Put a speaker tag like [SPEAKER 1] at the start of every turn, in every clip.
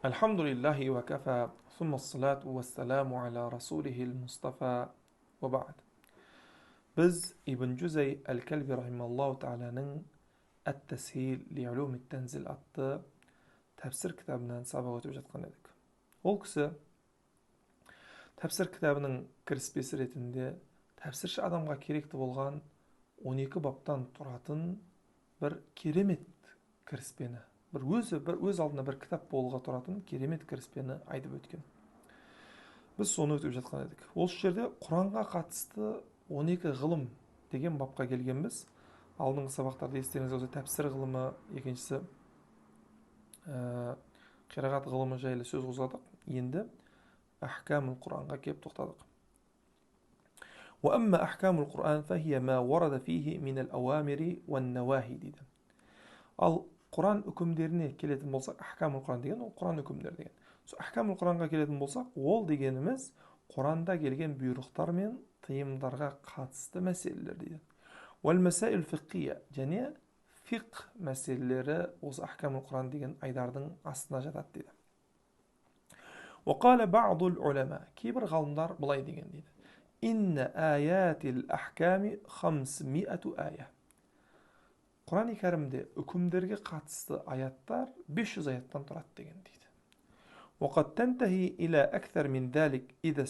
[SPEAKER 1] الحمد لله وكفى ثم الصلاة والسلام على رسوله المصطفى وبعد. Біз Ибн Жузай әл-Кәлби рахималлаху тағаланың «Әт-Тәсхил ли улумит танзил» атты тәпсір кітабынан сабақ өтіп жатқан едік. Ол кісі тәпсір кітабының кіріспесі ретінде тәпсірші адамға керекті болған 12 баптан тұратын бір керемет кіріспені, бір өзі бір өз алдына бір кітап болуға тұратын керемет кіріспені айтып өткен. Біз соны өтіп жатқан едік. Осы жерде Құранға қатысты 12 ғылым деген бапқа келгенбіз. Алдыңғы сабақтарда естеріңізде болса, тәпсір ғылымы, екіншісі қирағат ғылымы жайлы сөз қозғадық. Енді әхкамул Құранға келіп тоқтадық. وأما أحكام القرآن فهي ما ورد فيه من الأوامر والنواهي дейді. Ал Құран үкімдеріне келетін болсақ, әхкамул Құран деген ол Құран үкімдері деген. Сол әхкамул Құранға келетін болсақ, ол дегеніміз Құранда келген бұйрықтар мен тыйымдарға қатысты мәселелер дейді. Уәл фиққия, және фиқх мәселелері осы әхкамул Құран деген айдардың астына жатады дейді. وقال بعض العلماء, кейбір ғалымдар былай деген дейді. Инна аятил ахками 500 ая. Құран кәрімде үкімдерге қатысты аяттар 500 аяттан тұрады деген дейді. وقد تنتهي إلى أكثر من ذلك إذا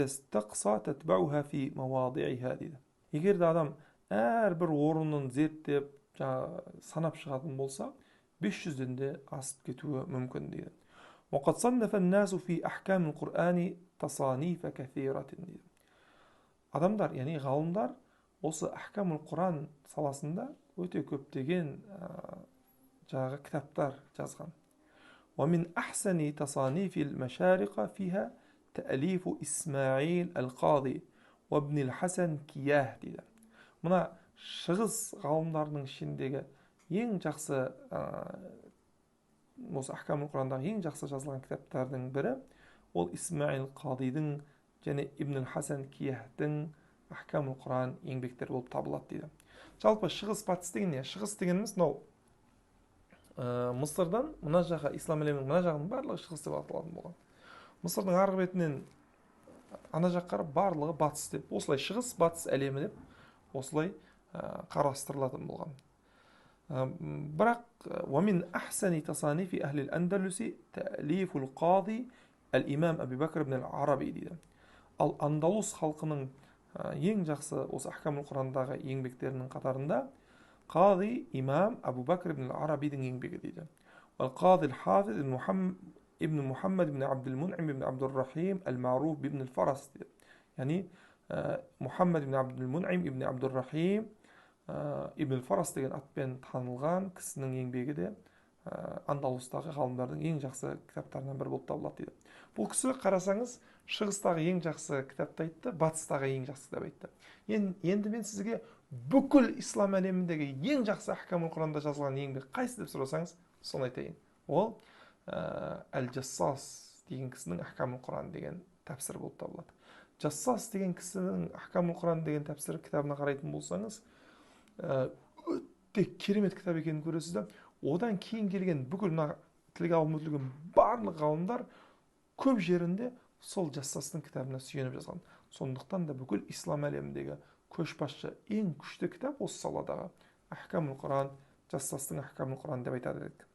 [SPEAKER 1] استقصى تتبعها في مواضعها дейді. Егер де адам әрбір орнын зерттеп, жаңағы санап шығатын болса, 500-ден де асып кетуі мүмкін дейді. وقد صنف الناس في أحكام القرآن تصانيف كثيرة дейді. Адамдар, яғни ғалымдар осы әхкамул Құран саласында өте көптеген жаңағы кітаптар жазған. ومن أحسن تصانيف المشارقة فيها تأليف إسماعيل القاضي وابن الحسن كياه дейді. Мына шығыс ғалымдарының ішіндегі ең жақсы, осы әхкамул Құрандағы ең жақсы жазылған кітаптардың бірі ол Исмаил Қадидің және Ибн Хасан Кияхтың әхкамул Құран еңбектері болып табылады дейді. Жалпы шығыс, батыс деген не? Шығыс дегеніміз мынау Мысырдан мына жаққа, ислам әлемінің мына жағының барлығы шығыс деп аталатын болған. Мысырдың арғы бетінен ана жаққа қарап барлығы батыс деп, осылай шығыс, батыс әлемі деп осылай қарастырылатын болған. Бірақ ومن أحسن تصانيف أهل الأندلس تأليف القاضي الإمام أبي بكر بن العربي дейді. Ал Андалус халқының ең жақсы осы әхкамул Құрандағы еңбектерінің қатарында қади имам Абу Бәкір ибн Арабидің еңбегі дейді. والقاضي الحافظ ابن محمد بن عبد المنعم بن عبد الرحيم المعروف بابن الفرس дейді. Яғни Мұхаммад ибн Абдул-Мун'им ибн Абдуррахим ибн Фарас деген атпен танылған кісінің еңбегі де Андалустағы ғалымдардың ең жақсы кітаптарынан бірі болып табылады дейді. Бұл кісі, қарасаңыз, шығыстағы ең жақсы кітапты айтты, батыстағы ең жақсы кітап айтты. Енді мен сізге бүкіл ислам әлеміндегі ең жақсы әхкамул Құранда жазылған еңбек қайсы деп сұрасаңыз, соны айтайын. Ол әл Жассас деген кісінің Әхкамул Құран деген тәпсірі болып табылады. Жассас деген кісінің Әхкамул Құран деген тәпсір кітабына қарайтын болсаңыз, өте керемет кітап екенін көресіз да. Одан кейін келген бүкіл мына тілге алынып өтілген барлық ғалымдар көп жерінде сол Жассастың кітабына сүйеніп жазған. Сондықтан да бүкіл ислам әлеміндегі көшбасшы, ең күшті кітап осы саладағы Әхкамул Құран, Жассастың Әхкамул Құран деп айтады едік.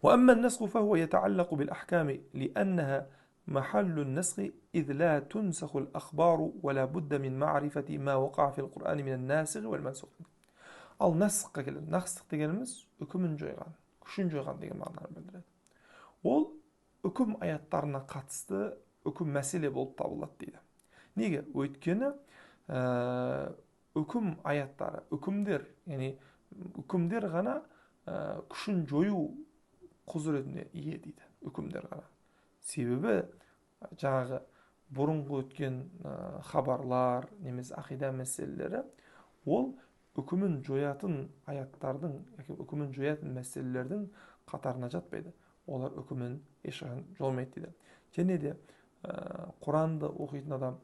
[SPEAKER 1] وأما النسخ فهو يتعلق بالأحكام لأنها محل النسخ إذ لا تنسخ الأخبار ولا بد من معرفة ما وقع في القرآن من الناسخ والمنسوخ. Ал насыққа келеді. Насық дегеніміз үкімін жойған, күшін жойған деген мағынаны білдіреді. Ол үкім аяттарына қатысты үкім мәселе болып табылады дейді. Неге? Өйткені үкім аяттары, үкімдер, яғни үкімдер ғана күшін жою құзыретіне ие дейді, үкімдер ғана. Себебі жаңағы бұрынғы өткен хабарлар немесе ақида мәселелері ол үкімін жоятын аяттардың яки үкімін жоятын мәселелердің қатарына жатпайды. Олар үкімін ешқашан жоймайды дейді. Және де Құранды оқитын адам,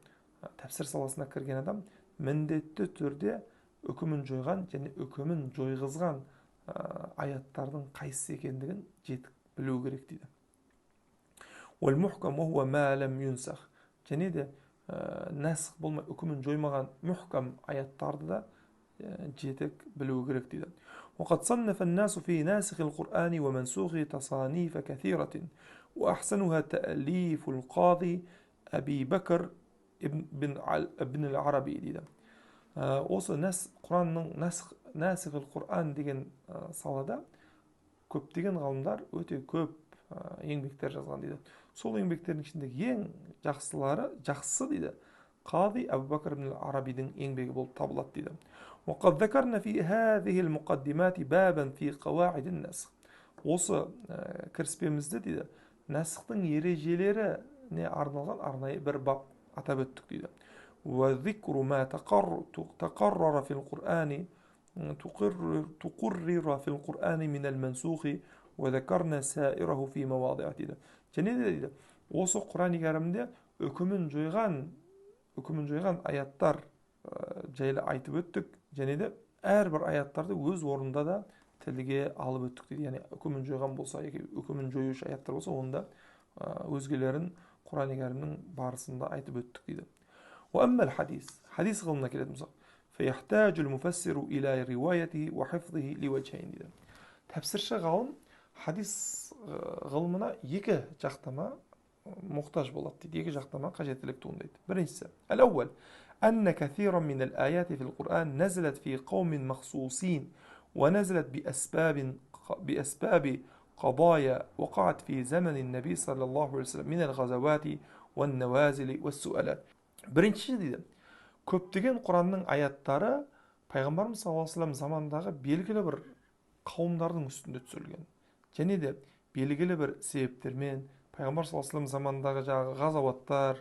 [SPEAKER 1] тәпсір саласына кірген адам міндетті түрде үкімін жойған және үкімін жойғызған аяттардың қайсысы екендігін жетік білу керек дейді. Уәл-мухкам уа ма лам юнсах. Және де нәсх болмай үкімін жоймаған мухкам аяттарды да жетік білу керек дейді. وقد صنف الناس في ناسخ القرآن ومنسوخه تصانيف كثيرة وأحسنها تأليف القاضي أبي بكر ابن العربي дейді. Осы Құранның нәсіх Құран деген салада көптеген ғалымдар өте көп еңбектер жазған дейді. Сол еңбектердің ішіндегі ең жақсысы дейді, Қади Әбу Бәкір ибн Арабидің еңбегі болып табылады дейді. وقد ذكرنا في هذه المقدمات بابا في قواعد النسخ. Осы кіріспемізде дейді, нәсіхтің ережелеріне арналған арнайы бір бап атап өттік дейді. وذكر ما تقرر في القرآن تقرر في القرآن من المنسوخ وذكرنا سائره في مواضع дейді. Және де дейді, осы Құран кәрімде үкімін жойған аяттар жайлы айтып өттік. Және де әрбір аяттарды өз орнында да тілге алып өттік дейді. Яғни үкімін жойған болса, яки үкімін жоюшы аяттар болса, онда өзгелерін Құран кәрімнің барысында айтып өттік дейді. وأما الحديث، حديث ғылымына келетін болсақ, فيحتاج المفسر إلى روايته وحفظه لوجهين дейді. Тәпсірші ғалым хадис ғылымына екі жақтама мұқтаж болады дейді, екі жақтама қажеттілік туындайды. Біріншісі, الأول أن كثيرا من الآيات في القرآن نزلت في قوم مخصوصين ونزلت بأسباب قضايا وقعت في زمن النبي صلى الله عليه وسلم من الغزوات والنوازل والسؤالات. Бірінші дейді, көптеген Құранның аяттары Пайғамбарымыз саллаллаху алейхи вассалам заманындағы белгілі бір қауымдардың үстінде түсірілген. Және де белгілі бір себептермен Пайғамбар саллаллаху алейхи вассалам заманындағы жаңағы ғазауаттар,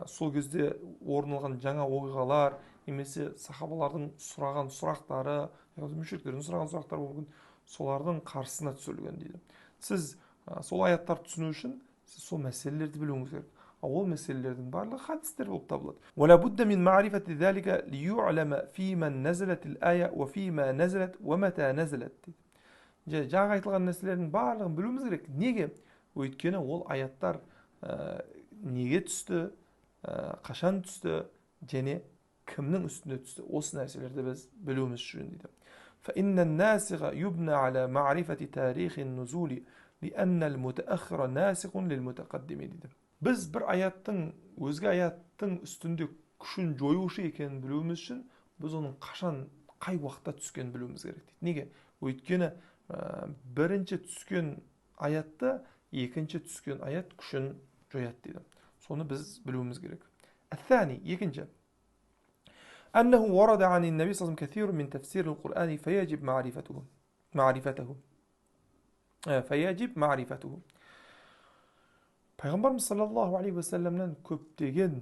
[SPEAKER 1] сол кезде орын алған жаңа оқиғалар, немесе сахабалардың сұраған сұрақтары, мүшриктердің сұраған сұрақтары болуы мүмкін, солардың қарсысына түсірілген дейді. Сіз сол аяттарды түсіну үшін сіз сол мәселелерді білуіңіз керек. Ол мәселелердің барлығы хадистер болып табылады. ولا بد من معرفة ذلك ليعلم في من نزلت الآية وفيما نزلت ومتى نزلت. Жаңа айтылған нәрселердің барлығын білуіміз керек. Неге? Өйткені ол аяттар неге түсті, қашан түсті және кімнің үстінде түсті, осы нәрселерді біз білуіміз үшін дейді. فإن الناسخ يبنى على معرفة تاريخ النزول لأن المتأخر ناسخ للمتقدم дейді. Біз бір аяттың өзге аяттың үстінде күшін жоюшы екенін білуіміз үшін біз оның қашан, қай уақытта түскенін білуіміз керек дейді. Неге? Өйткені бірінші түскен аятты екінші түскен аят күшін жояды дейді. Соны біз білуіміз керек. الثاني, екінші, أنه ورد عن النبي صلى الله عليه وسلم كثير من تفسير القرآن فيجب معرفته معرفته فيجب معرفته. Пайғамбарымыз саллаллаху алейхи уассаламнан көптеген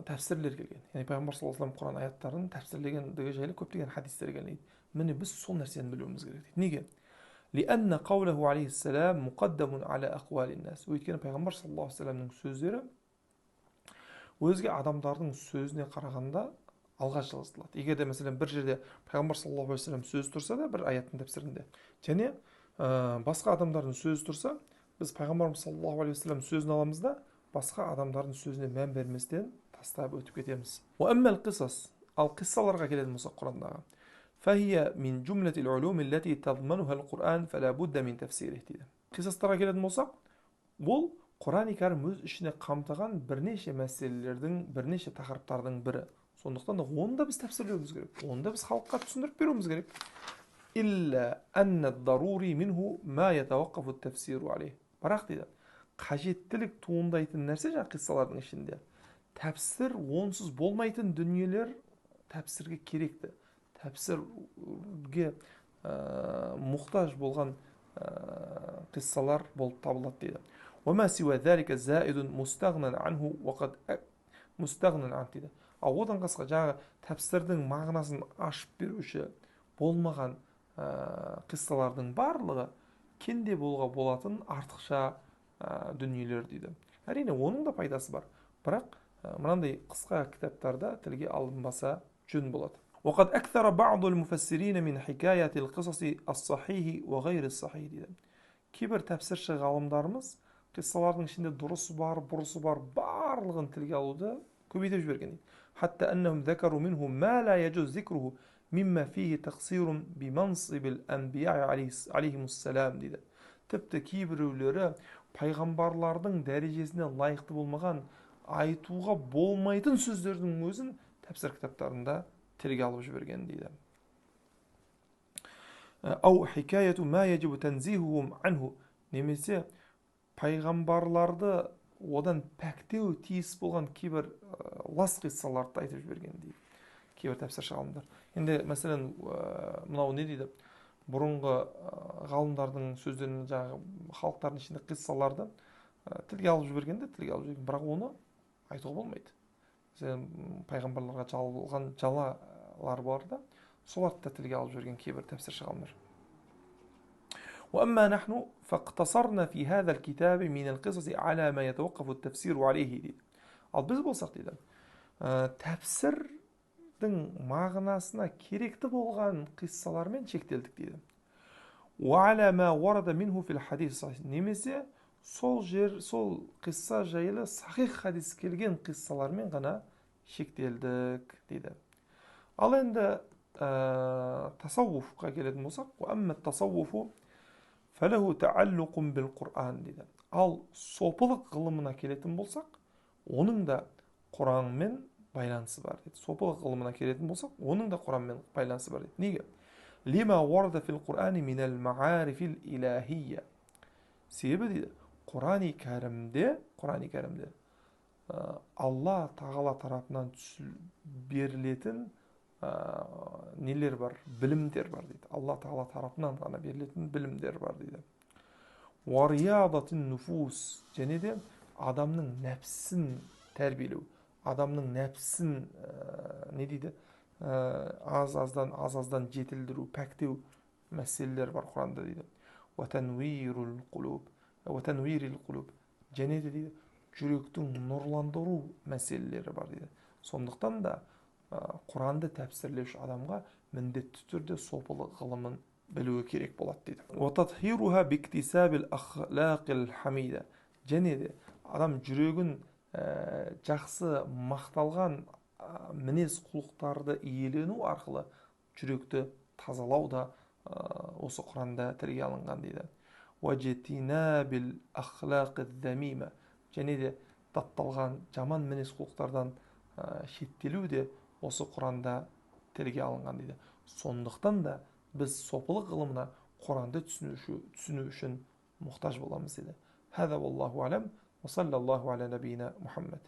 [SPEAKER 1] тәпсірлер келген. Яғни Пайғамбар саллаллаху алейхи уассалам Құран аяттарын тәпсірлегендігі жайлы көптеген хадистер келген. Міне біз сол нәрсені білуіміз керек дейді. Неге? لأن قوله عليه السلام مقدم على أقوال الناس. Өйткені Пайғамбар саллаллаху алейхи уассаламның сөздері өзге адамдардың сөзіне қарағанда алға жылжытылады. Егер де мәселен бір жерде Пайғамбар саллаллаху алейхи уассалам сөзі тұрса да бір аяттың тәпсірінде және басқа адамдардың сөзі тұрса, біз Пайғамбарымыз саллаллаху алейхи уассалам сөзін аламыз да басқа адамдардың сөзіне мән берместен тастап өтіп кетеміз. وأما القصص, ал қиссаларға келетін болсақ Құрандағы, فهي من جملة العلوم التي تضمنها القرآن فلا بد من تفسيره дейді. Қиссастарға келетін болсақ, бұл Құран кәрім өз ішіне қамтыған бірнеше мәселелердің, бірнеше тақырыптардың бірі. Сондықтан да оны да біз тәпсірлеуіміз керек, оны да біз халыққа түсіндіріп беруіміз керек. إلا أن الضروري منه ما يتوقف التفسير عليه. Бірақ дейді, қажеттілік туындайтын нәрсе жаңа қиссалардың ішінде тәпсір онсыз болмайтын дүниелер тәпсірге керекті, тәпсірге мұқтаж болған қиссалар болып табылады дейді. وما سوى ذلك زائد مستغنى عنه وقد مستغنى عنه дейді. Ал одан басқа жаңағы тәпсірдің мағынасын ашып беруші болмаған қиссалардың барлығы кенде болуға болатын артықша дүниелер дейді. Әрине оның да пайдасы бар, бірақ мынандай қысқа кітаптарда тілге алынбаса жөн болады. وقد أكثر بعض المفسرين من حكاية القصص الصحيح وغير الصحيح дейді. Кейбір тәпсірші ғалымдарымыз қиссалардың ішінде дұрысы бар, бұрысы бар, барлығын тілге алуды көбейтіп жіберген дейді. حتى أنهم ذكروا منه ما لا يجوز ذكره مما فيه تقصير بمنصب الأنبياء عليهم السلام дейді. Тіпті кейбіреулері пайғамбарлардың дәрежесіне лайықты болмаған, айтуға болмайтын сөздердің өзін тәпсір кітаптарында тілге алып жіберген дейді. Ау хикаяту ма яджибу танзихухум анху, немесе пайғамбарларды одан пәктеу тиіс болған кейбір лас қиссаларды айтып жіберген дейді кейбір тәпсірші ғалымдар. Енді мәселен, мынау не дейді? Бұрынғы ғалымдардың сөздерін, жаңағы халықтардың ішінде қиссаларды тілге алып жібергенде, тілге алып жіберген, бірақ оны айтуға болмайды. Мәселен, пайғамбарларға жалған жалалар бар да, соларды да тілге алып жіберген кейбір тәпсірші ғалымдар. وأما نحن فاقتصرنا في هذا الكتاب من القصص على ما يتوقف التفسير عليه дейді. Ал біз болсақ дейді, тәпсірдің мағынасына керекті болған қиссалармен шектелдік дейді. وعلى ما ورد منه في الحديث الصحيح, немесе сол жер, сол қисса жайлы сахих хадис келген қиссалармен ғана шектелдік дейді. Ал енді тасауфқа келетін болсақ, وأما التصوف فله تعلق بالقرآن дейді. Ал сопылық ғылымына келетін болсақ, оның да Құранмен байланысы бар дейді. Сопылық ғылымына келетін болсақ, оның да Құранмен байланысы бар дейді. Неге? Лима варада фил Құрани минал маарифил илахия. Себебі дейді, Құрани кәрімде Алла тағала тарапынан берілетін нелер бар, білімдер бар дейді. Алла тағала тарапынан ғана берілетін білімдер бар дейді. Уариядатын нуфус, және де адамның нәпсін тәрбиелеу, адамның нәпсін не дейді, аз-аздан жетілдіру, пәктеу мәселелер бар Құранда дейді. Уатанвирул қулуб, уатанвирил қулуб, және де дейді жүректің нұрландыру мәселелері бар дейді. Сондықтан да Құранды тәпсірлеуші адамға міндетті түрде сопылық ғылымын білуі керек болады дейді. Уататхируха биктисабил ахлақил хамида, және де адам жүрегін жақсы мақталған мінез құлықтарды иелену арқылы жүректі тазалау да осы Құранда тілге алынған дейді. Уажтинабил ахлақи замима, және де датталған жаман мінез құлықтардан шеттелу де осы Құранда тілге алынған дейді. Сондықтан да біз сопылық ғылымына Құранды түсіну үшін мұқтаж боламыз дейді. Хаза валлаху алам, ва саллаллаху аля набийна Мухаммад.